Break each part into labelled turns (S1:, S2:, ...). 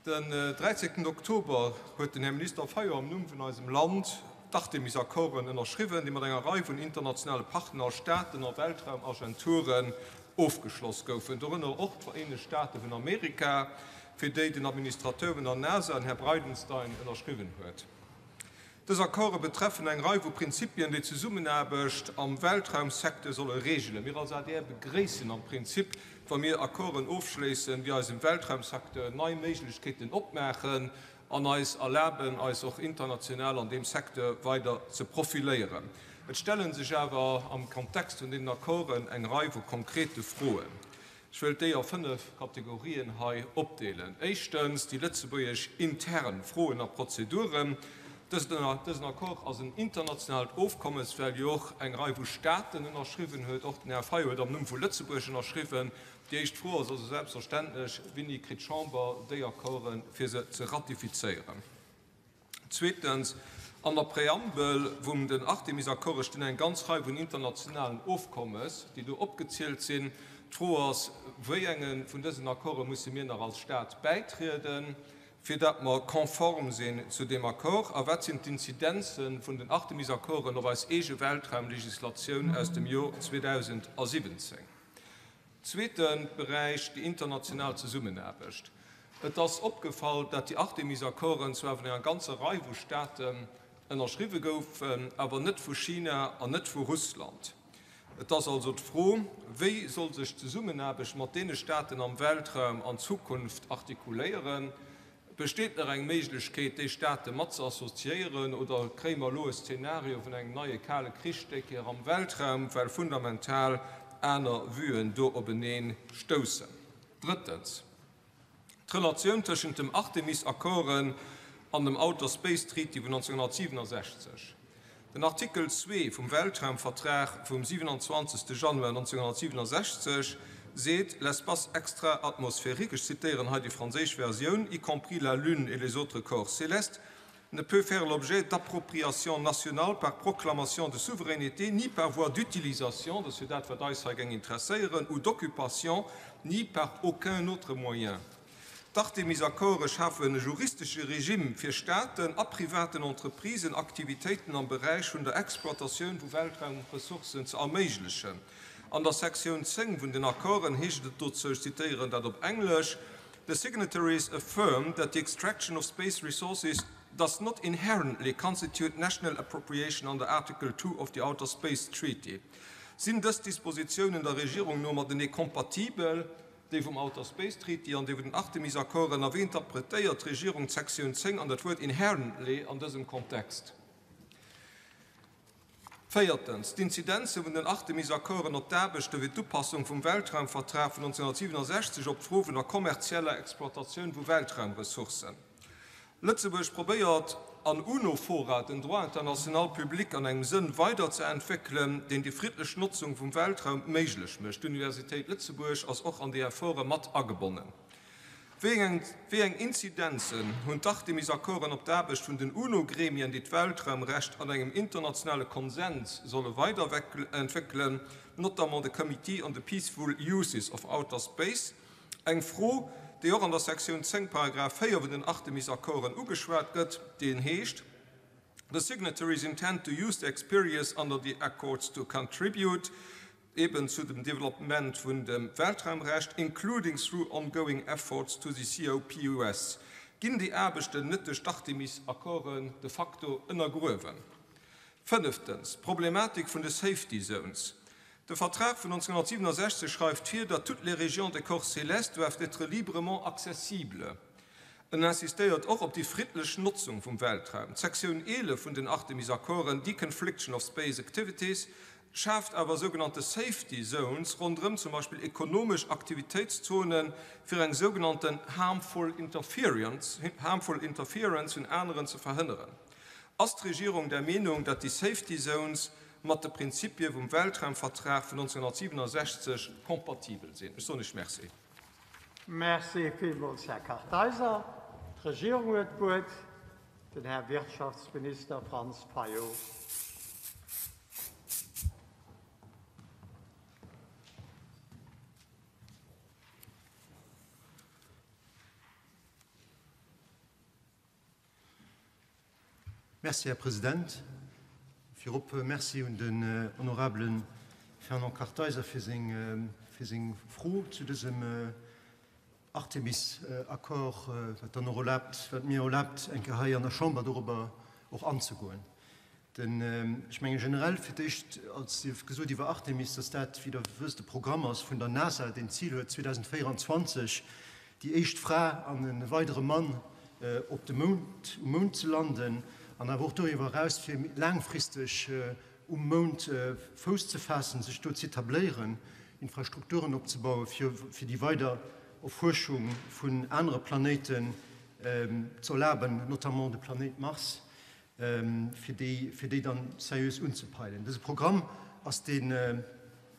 S1: Den 13 Oktober huet den Här Minister Fayot am Numm vun eisem Land d'Artemis-Accorden ënnerschriwwen, déi mat enger Rei vun internationale Partner, Staaten a Weltraumagenturen ofgeschloss goufen, dorënner och d'Vereenegt Staate vun Amerika, fir déi den Administrateur vun der NASA, den Här Bridenstine, ënnerschriwwen huet. Dës Accorde betreffen eng Rei vu Prinzipien, déi d'Zesummenaarbecht am Weltraumsecteur solle reegelen. Mir als adr begréissen am Prinzip, wa mir Accorden ofschléissen, déi eisem Weltraumsecteur nei Méiglechkeeten opmaachen an eis erlaben, eis och international an deem Secteur weider ze profiléieren. Et stelle sech awer am Kontext vun deenen Accorden eng Rei vu konkrete Froen. Ech wëllt déi a fënnef Kategorien hei opdeelen. Éischtens, déi lëtzebuergesch intern Froen a Prozeduren. Dësen Accord ass en internationaalt Ofkommes, well jo och eng Rei vu Staaten ënnerschriwwen huet. Och den Här Fayot huet am Numm vu Lëtzebuerg ënnerschriwwen. Déi éischt Fro ass also selbstverständlech, Wéini kritt d'Chamber déi Accorden, fir se ze ratifizéieren? Zweetens, an der Preambel vum den Artemis-Accorde stinn eng ganz Rei vun internationalen Ofkommes, déi do opgezielt sinn. D'Fro ass, Wéi enge vun dësen Accorde musse mir nach als Stat bäitrieden, fir dat mer konform sinn zu deem Accord? A wat sinn d'Inzidenze vun den Artemis-Accorden op eis eege Weltraumlegislatioun aus dem Jor 2017? Zweete Beräich, déi international Zesummenaarbecht. Et ass opgefall, dat déi Artemis-Accorden zwar vun enger ganzer Rei vu Staaten ënnerschriwwe goufen, awer net vu China an net vu Russland. Et ass also d'Fro, Wéi soll sech d'Zesummenaarbecht mat deene Staaten am Weltraum an Zukunft artikuléieren? Besteet nach eng Méiglechkeet, déi Staate mat ze associéieren, oder kréie mer elo e Szenario vun engem neie Kale Krich, déi Kéier am Weltraum, well fundamental aner Vuen do openeen stoussen? Drëttens, d'Relatioun tëschent dem Artemis-Accorden an dem Outer Space Treaty vun 1967. Den Artikel zwee vum Weltraumvertrag vum 27. Januar 1967 seet, L'espace extra-atmosphérique, ech zitéieren hei déi franséisch Versioun, y compris la Lune et les autres corps célestes, ne peut faire l'objet d'appropriation nationale par proclamation de souveraineté ni par voie d'utilisation, dat ass jo dat, wat eis hei géing interesséieren, ou d'occupation, ni par aucun autre moyen. D'Artemis-Accorde schafen e juristesche Regime fir Staaten a privaten Entreprisen, Aktivitéiten am Beräich vun der Exploitatioun vu Weltraumressourcen ze erméiglechen. An der Sektioun 10 vun den Accorden heescht et dozou, ech zitéieren dat op Englesch, The signatories affirm that the extraction of space resources does not inherently constitute national appropriation under Article 2 of the Outer Space Treaty. Sinn dës Dispositiounen der Regierung no matenee kompatibel? Déi vum Outer Space Treaty an déi vun den Artemis-Accorden, a wéi interpretéiert d'Regierung d'Sektioun 10 an dat Wuert inherently an dësem Kontext? Véiertens, d'Inzidenze vun den Artemis-Accorden op d'Aarbechte fir d'Upassung vum Weltraumvertrag vun 1967 op d'Fro vun der kommerzieller Exploitatioun vu Weltraumressourcen. Lëtzebuerg probéiert an UNO-Fora den Droit international public an engem Sënn weiderzeentwéckelen, deen déi friddlech Notzung vum Weltraum méiglech mécht. D'Universitéit Lëtzebuerg ass och an déi Efforte mat agebonnen. Wéi eng Inzidenzen hunn d'Artemis-Accorden op d'Aarbecht vun den UNO-Gremien, déi d'Weltraumrecht an engem internationale Konsens solle weiderentwéckelen, notamment de Committee on the Peaceful Uses of Outer Space, Eng Fro, déi och an der Sektioun 10, Paragraph 4 vun den Artemis-Accorden ugeschwat gëtt, deen heescht, The signatories intend to use the experience under the accords to contribute, eben zu dem Developpement vun dem Weltraumrecht, including through ongoing efforts to the COPUS. Ginn déi Aarbechten net duerch d'Artemis-Accorden de facto ënnergruewen? Fënneftens, d'Problematik vun de Safety Zones. De Vertrag vun 1967 schreift vir, datt toutes les régions des corps célestes doivent être librement accessibles. En insistéiert och op déi friddlech Notzung vum Weltraum. D'Sektioun 11 vun den Artemis-Accorden, Deconfliction of Space Activities, schaaft awer sougenannte Safety Zones ronderëm zum Beispill ekonomesch Aktivitéitszonen, fir eng sougenannten harmful interference, harmful interference vun aneren ze verhënneren. Ass d'Regierung der Meenung, datt déi Safety Zones mat de Prinzipie vum Weltraumvertrag vun 1967 kompatibel sinn? Ech soen Iech Merci.
S2: Merci villmools, Här Kartheiser. D'Regierung huet d'Wuert, den Här Wirtschaftsminister Franz Fayot.
S3: Merci, Här President. Virop Merci un den honorabele Fernand Kartheiser fir seng, fir seng Fro zu dësem Artemis-Accord, wat dann och erlaabt, wat mir erlaabt, eng Kéier hei an der Chamber dorobber och anzegoen. Den, ech menge generell fir d'éischt als sief gesot iwwer Artemis, dass dat, wéi Der wësst, e Programm ass vun der NASA, deen d'Zil huet, 2024 déi éischt Fra an e weidere Mann op de Mound, um Mound ze landen an awer och doriwwer eraus fir laangfristeg um Mound Fouss ze faassen, sech do z'etabléieren, Infrastrukturen opzebauen, fir fir déi weider Erfuerschung vun anere Planéiten z'erlaben, notamment de Planéit Mars. fir déi, fir déi dann seriös unzepeilen. Dëse Programm ass dee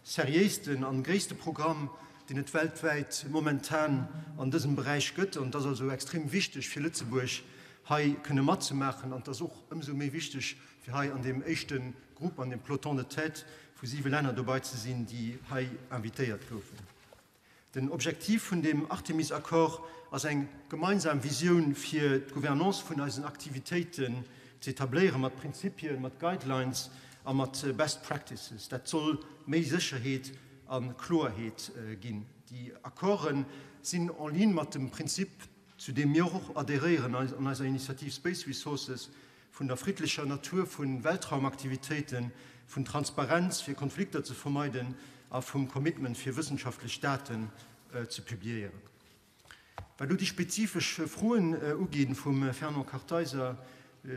S3: seriéisten an gréisste Programm, deen et weltwäit momentan an dësem Beräich gëtt. An et ass also extrem wichteg fir Lëtzebuerg, hei kënne matzemaachen. An et ass och ëmsou méi wichteg, fir hei an deem éischte Grupp, an deem Peloton de tête vu siwe Länner dobei ze sinn, déi hei invitéiert goufen. Den Objektiv vun deem Artemis-Accord ass eng gemeinsam Visioun fir d'Gouvernance vun eisen Aktivitéiten ze etabléieren, mat Prinzipien, mat Guidelines a mat Best Practices. Dat soll méi Sécherheet a Kloerheet ginn. Déi Accorde sinn en ligne mat dem Prinzip, zu deem mir och adhéréieren an eiser Initiativ Space Resources, vun der friddlecher Natur vu Weltraumaktivitéiten, vun Transparenz fir Konflikter ze vermeiden a vum Commitment fir wëssenschaftlech Daten ze publiéieren. Wat elo déi spezifesch Froen ugi vum Fernand Kartheiser,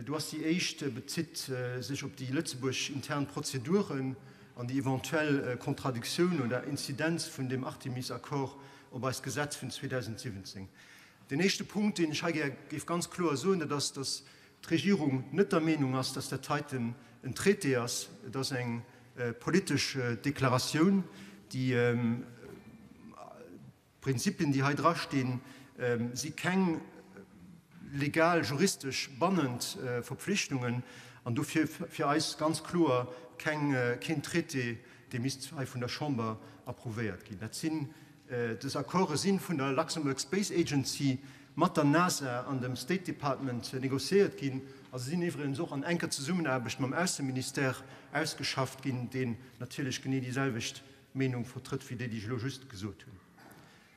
S3: do ass déi éischt, bezitt sech op déi Lëtzebuerg intern Prozeduren an déi eventuell Contradictioun oder Inzidenz vun dem Artemis-Accord op eist Gesetz vun 2017. Deen éischte Punkt, deen ech hei gär géif ganz kloer soen, dat ass, dass d'Regierung net der Meenung ass, dass dat heiten en Traité ass. Et ass eng politesch Deklaratioun. Déi Prinzipien, déi hei drastinn, si keng legal, juristesch bannend Verpflichtungen an dofir fir eis ganz kloer keng, keen Traité, dee misst hei vun der Chamber approuvéiert ginn. Dat sinn Dës Accorde si vun der Luxembourg Space Agency mat der NASA an dem State Department negociéiert ginn a se sinn iwwregens och an enker Zesummenaarbecht mam Ausseministère ausgeschafft ginn, deen natierlech genee déi selwecht Meenung vertrëtt wéi déi, déi ech elo just gesot hunn.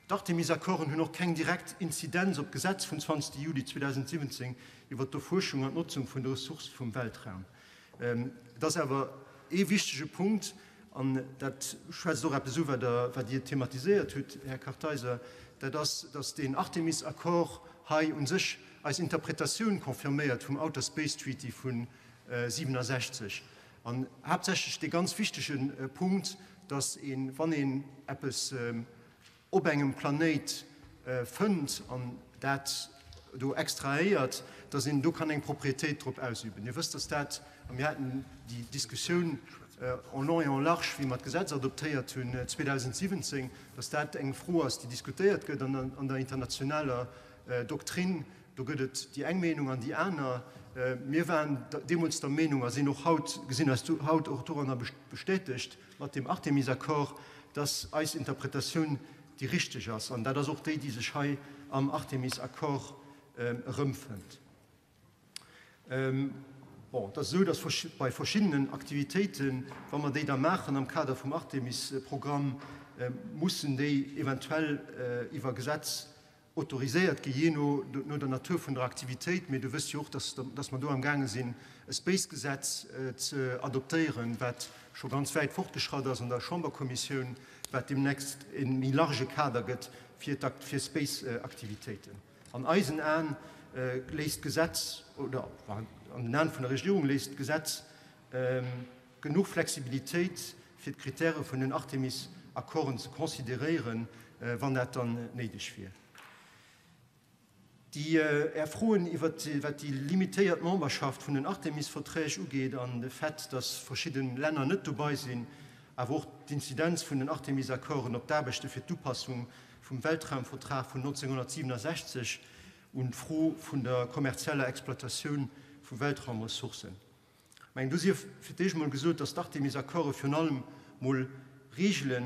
S3: D'Artemis-Accorden hunn och keng direkt Inzidenz op d'Gesetz vum 20 Juli 2017 iwwert d'Erfuerschung an d'Notzung vun de Ressourcë vum Weltraum. Et ass awer ee wichtege Punkt, an dat schwätzt och eppes u wat Der, wat Dir thematiséiert hutt, Här Kartheiser, dat ass, datt deen Artemis-Accord hei u sech eis Interpretatioun confirméiert vum Outer Space Treaty vu 67. An haaptsächlech dee ganz wichtege Punkt, datt een, wann een eppes op engem Planéit fënnt an dat do extrahéiert, dass een do kann eng Propriétéit drop ausüben. Dir wësst, dass dat, a mir haten déi Diskussioun en long et en large, wéi mer d'Gesetz adoptéiert hunn 2017, dass dat eng Fro ass, déi diskutéiert gëtt an der internationaler Doktrin. Do gëtt et déi eng Meenung an déi aner. Mir waren deemools der Meenung a sinn och haut, gesinn eis haut och doranner bestätegt mat deem Artemis-Accord, dass eis Interpretatioun déi richteg ass, an dat ass och déi, déi sech hei am Artemis-Accord erëmfënnt. Bon, et ass esou, dass bei verschiddenen Aktivitéiten, wa mer déi da maachen am Kader vum Artemis-Programm, mussen déi eventuell iwwer Gesetz autoriséiert gi jee no no der Natur vun der Aktivitéit, mee Du wëss jo och, dass dass mer do amgaange sinn e Space-Gesetz ze adoptéieren, wat scho ganz wäit fortgeschratt ass an der Chamberkommissioun, wat deemnächst e méi large Kader gëtt fir d'Akt fir Space-Aktivitéiten. An eisen Aen léisst d'Gesetz, oder an den Aen vun der Regierung léisst d'Gesetz genuch Flexibilitéit fir d'Kritäre vun den Artemis-Accorden ze consideréieren, wann dat dann néideg wier. Déi Är Froen iwwer wat déi limitéiert Memberschaft vun den Artemis-Verträg ugeet an de Fait, datt verschidde Länner net dobei sinn, awer och d'Inzidenz vun den Artemis-Accorden op d'Aarbechte fir d'Upassung vum Weltraumvertrag vun 1967 un d'Fro vun der kommerzieller Exploitatioun vu Weltraumressourcen. Mengen, do sief fir d'éischt mol gesot, dass d'Artemis-Accorde virun allem mol Reegele.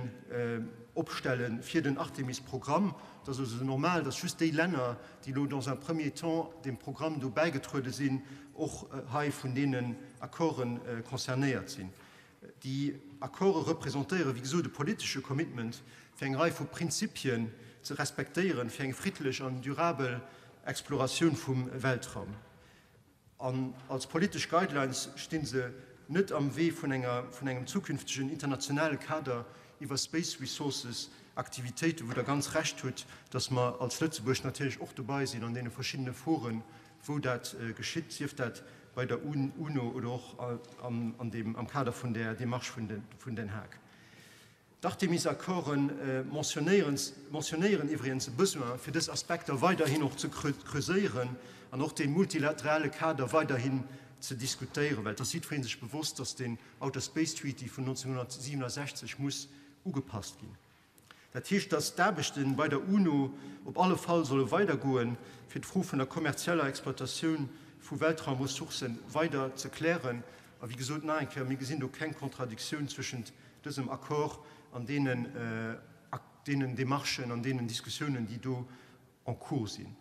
S3: opstelle fir den Artemis-Programm. Et ass also normal, dass just déi Länner, déi elo dans un premier temps deem Programm do bäigetruede sinn, och hei vun deenen Accorde concernéiert sinn. Déi Accorde representéiere wéi gesot e politesche Commitment, fir eng Rei vu Prinzipien ze respektéieren, fir eng friddlech an durabel Exploratioun vum Weltraum. An als politesch Guidelines sti se net am Wee vun enger, vun engem zukünftegen internationale Kader iwwer Space Resources Aktivitéiten, wou Der ganz Recht hutt, dass mer als Lëtzebuerg natierlech och dobei sinn an deene verschiddene Foren, wou dat geschitt, sief dat bei der UNO oder och an deem, am Kader vun där Démarche vun Den Haag. D'Artemis-Accorden mentionnéieren iwwregens e Besoin, fir dës Aspekter weiderhin och ze creuséieren an och dee multilaterale Kader weiderhin ze diskutéieren, well et ass jiddweree sech bewosst, dass den Outer Space Treaty vun 1967 muss ugepasst ginn. Dat heescht, dass d'Aarbechte bei der UNO op alle Fall solle weidergoen, fir d'Fro vun der kommerzieller Exploitatioun vu Weltraumressourcë weider ze klären. A wéi gesot, nach eng Kéier, mir gesinn do keng Contradictioun zwëschent dësem Accord an deenen, deenen Démarchen an deenen Diskussiounen, déi do en cours sinn.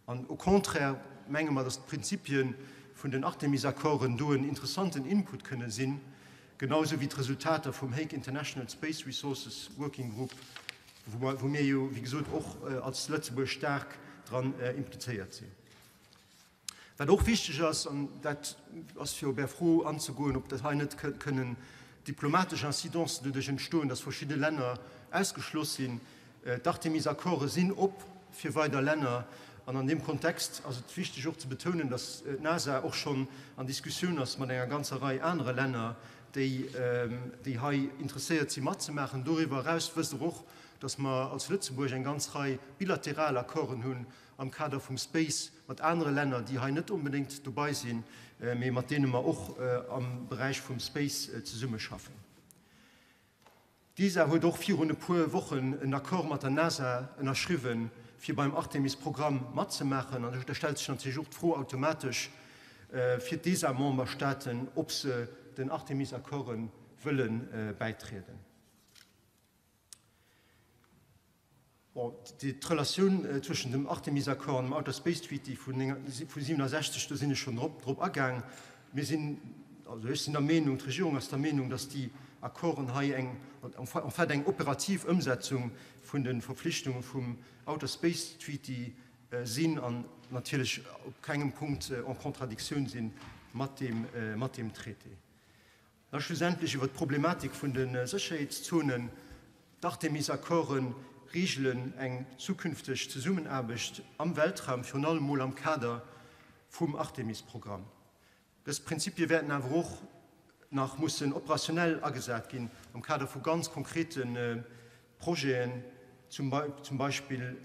S3: An au contraire menge mer, dass d'Prinzipie vun den Artemis-Accorden do en interessanten Input kënne sinn, genau esou wéi d'Resultater vum Hague International Space Resources Working Group, wou mir jo, wéi gesot, och als Lëtzebuerg staark dran implizéiert sinn. Wat och wichteg ass, an dat ass fir op Är Fro anzegoen, ob dat hei net kënnen diplomatesch Incidencen doduerch entstoen, dass verschidde Länner ausgeschloss sinn, D'Artemis-Accorde sinn op fir weider Länner. An an deem Kontext ass et wichteg och ze betounen, dass d'NASA och schonn an Diskussioun ass mat enger ganzer Rei anere Länner, déi déi hei interesséiert si matzemaachen. Doriwwer eraus wësst Der och, dass mer als Lëtzebuerg eng ganz Rei bilateral Accorden hunn am Kader vum Space mat anere Länner, déi hei net onbedéngt dobei sinn, mee mat deene mer och am Beräich vum Space zesummeschaffen. D'ESA huet och virun e puer Wochen en Accord mat der NASA ënnerschriwwen, fir beim Artemis-Programm matzemaachen. An da stellt sech natierlech och d'Fro automatesch fir d'ESA-Memberstaaten, ob se den Artemis-Accorden wëlle bäitrieden. Bon, d'Relatioun zwëschen dem Artemis-Accord an dem Outer Space Treaty vu 67, do sinn ech schonn drop agaang. Mir sinn, also ech sinn der Meenung, d'Regierung ass der Meenung, datt déi Accorden hei eng, en fait eng operativ Ëmsetzung vun de Verpflichtunge vum Outer Space Treaty sinn an natierlech op kengem Punkt en Contradictioun si mat deem Traité. Da schlussendlech iwwert d'Problematik vun de Sécherheetszonen. D'Artemis-Accorde reegelen eng zukünfteg Zesummenaarbecht am Weltraum, virun allem mol am Kader vum Artemis-Programm. Dës Prinzipie wäerten awer och nach mussen operationell agesat ginn am Kader vu ganz konkrete Projeten, zum Beispill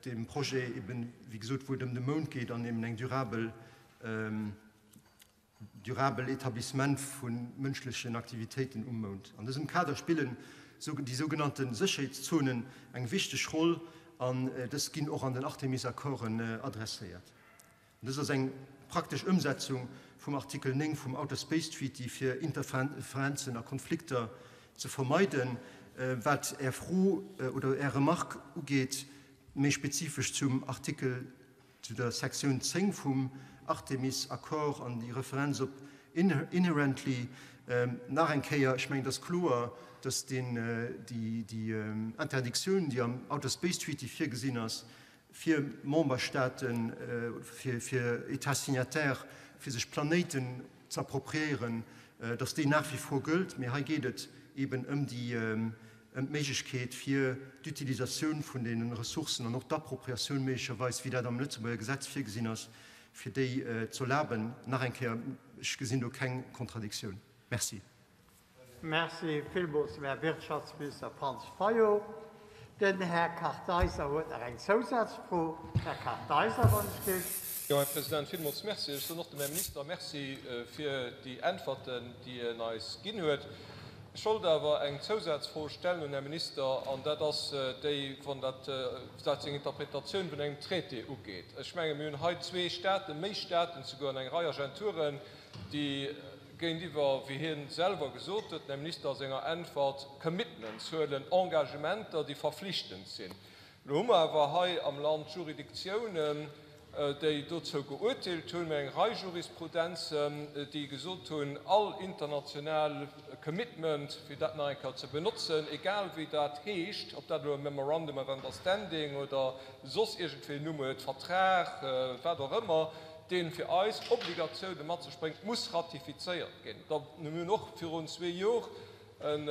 S3: dem Projet eben, wéi gesot, wou et ëm de Mound geet an eben eng durabel durabel Etablissement vu mënschlechen Aktivitéiten um Mound. An dësem Kader spillen déi sougenannte Sécherheetszonen eng wichteg Roll an dës ginn och an den Artemis-Accorden adresséiert. Dës ass eng praktesch Ëmsetzung vum Artikel 9 vum Outer Space Treaty fir Interferenzen a Konflikter ze vermeiden. Wat Är Fro oder Är Remarque ugeet, méi spezifesch zum Artikel Zu der Sektioun 10 vum Artemis-Accord an déi Referenz op inherently nach eng Kéier, ech mengen, et ass kloer, dass déi Interdictioun, déi am Outer Space Treaty virgesinn ass, fir Memberstaaten, fir États signataires, fir sech Planéiten ze appropriéieren, dass déi nach wie vor gëllt. Mee hei geet et eben ëm déi ëm d'Méiglechkeet fir d'Utilisatioun vun deene Ressourcen an och d'Appropriatioun méiglecherweis, wéi dat am Lëtzebuerger Gesetz virgesinn ass, fir déi ze erlaben. Nach eng Kéier, ech gesinn do keng Kontradiktioun. Merci.
S2: Merci villmools dem Här Wirtschaftsminister Franz Fayot. Den Här Kartheiser huet nach eng Zousazfro. Här Kartheiser, wann ech géif.
S1: Jo, Här President, villmools Merci. Ech soen och dem Här Minister Merci fir déi Äntwerten, déi en eis ginn huet. Ech wollt awer eng Zousazfro stellen un Här Minister, an dat ass déi, wann dat, wat seng Interpretatioun vun engem Traité ugeet. Ech menge mir hunn hei zwee Staten, méi Staten souguer, an eng Rei Agenturen, déi. Géintiwwer, wéi hie selwer gesot huet, den Här Minister a senger Äntwert, Commitments huelen, Engagementer, déi verflichtend sinn. Elo hu mer awer hei am Land Juridictiounen, déi dozou geurteelt hunn, eng Rei Jurisprudenzen, déi gesot hunn, all international Commitment, fir dat nach eng Kéier ze benotzen, egal wéi dat heescht, ob dat elo e Memorandum of Understanding oder soss iergendwéi en Numm huet, Vertrag, wat och ëmmer, dee fir eis Obligatioune mat sech bréngt, muss ratifizéiert ginn. Mir hunn och virun zwee Jor en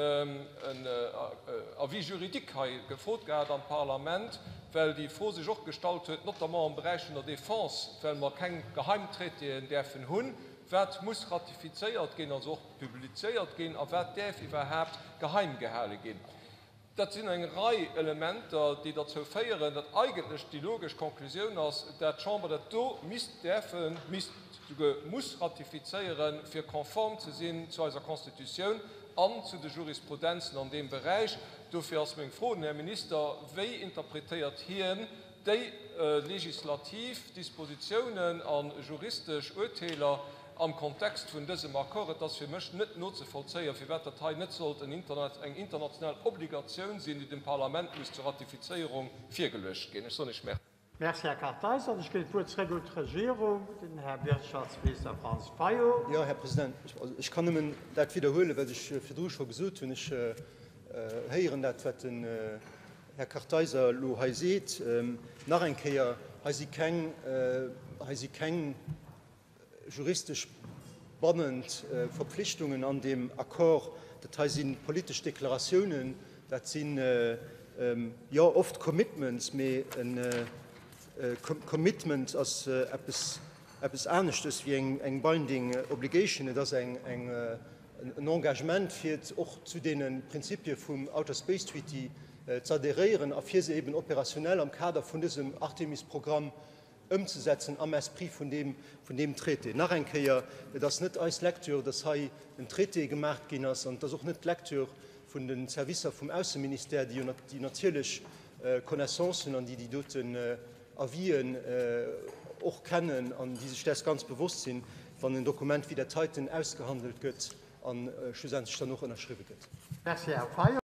S1: Avis juridique hei gefrot gehat am Parlament, well déi Fro sech och gestallt huet, notamment am Beräich vun der Défense, well mer keng Geheimtraitéen däerfen hunn, wat muss ratifizéiert ginn, also och publizéiert ginn, a wat däerf iwwerhaapt geheim gehale ginn. Dat sinn eng Rei Elementer, déi derzou féieren, datt eigentlech déi logesch Konklusioun ass, dat d'Chamber dat do misst däerfen, misst souguer muss ratifizéieren, fir konform ze sinn zu eiser Constitutioun an zu de Jurisprudenzen an deem Beräich. Dofir ass meng Fro un den Här Minister, Wéi interpretéiert hien déi legislativ Dispositiounen a juristesch Urteeler am Kontext vun dësem Accord? Et ass fir mech net nozevollzéien, firwat dat hei net sollt eng international Obligatioun sinn, déi dem Parlament muss zur Ratifizéierung virgeluecht ginn. Ech soen Iech Merci.
S2: Merci, Här Kartheiser. Ech ginn d'Wuert zréck un d'Regierung, den Här Wirtschaftsminister Franz Fayot.
S3: Jo, Här President, ech kann nëmmen dat widderhuelen, wat ech virdru scho gesot hunn. Ech héieren dat, wat den Här Kartheiser elo hei seet. Nach eng Kéier, Hei si keng, hei si keng juristesch bannend Verpflichtungen an deem Accord. Dat hei si politesch Deklaratiounen, dat sinn, jo, oft Commitments, mee e Commitment ass eppes, eppes aneschtes wéi eng binding obligation. Et ass eng, en Engagement, fir och zu deene Prinzipie vum Outer Space Treaty z'adhéréieren a fir se eben opérationnel am Kader vun dësem Artemis-Programm ëmzesetzen am Esprit vun deem, vun deem Traité. Nach eng Kéier, et ass net eis Lecture, dass hei en Traité gemaacht ginn ass, an et ass och net d'Lecture vun de Servicer vum Ausseministère, déi jo déi natierlech Connaissance hunn an déi déi doten Avisen och kennen an déi sech däers ganz bewosst sinn, wann en Dokument wéi dat heiten ausgehandelt gëtt a schlussendlech dann och ënnerschriwwe gëtt.
S2: Merci, Här Fayot.